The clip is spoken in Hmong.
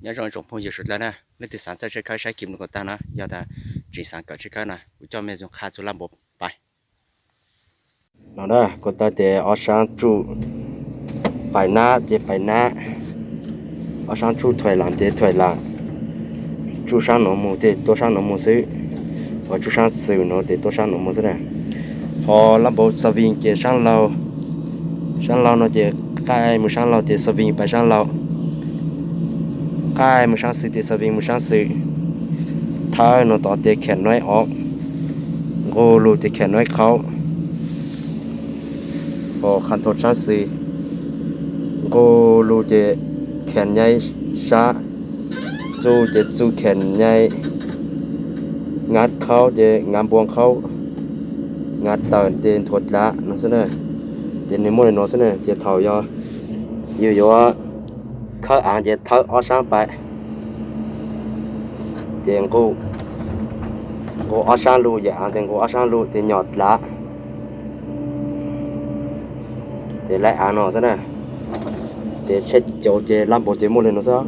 Nyob zoo tsoom phooj ywg suav dlawg na, leej twg xav txawj tsheej khawb saib kis no kuv tag no, yog tas tseem xav kawm tsheej khawb no kuv coj mej zoo qha txug lab npauv pais. No na, kuv tau tes ob saab tsuj, pais nab ces pais nab, ob saab tsuj thuaim lam ces thuaim lam, tsuj saab nuav mus tes tuaj saab nuav mus xwb, ua tsuj saab xwm nuav tes tuaj saab nuav mus xwb na. Ho lab npauv xav vij ces saab laug, saab laug no ces qaij mus saab laug ces xav vij pais saab laug, qaij mus saab xwm ces xav vij mus saab xwm, thawb nuav tod ces khem nuav ib o, nqug lug ces khem nuav ib qhaub, ho qha thau saab xwm, nqug lug ces khem nyai sab, txu ces txu khem nyai, nqav qhaub ces nqav npua qhaub, nqav tawm ces nthuav dlav no xwb na. Ces nwg muaj le nuav xwb na, ces thaum yog yug yuav khawb aav ces thawb ob saab pais, ces nqug ob saab lug, yam aav tes nqug ob saab lug ces nyom dlav, ces laib aav no xwb na. Ces tsheb cauv ces lab npauv ces muaj le nuav xwb.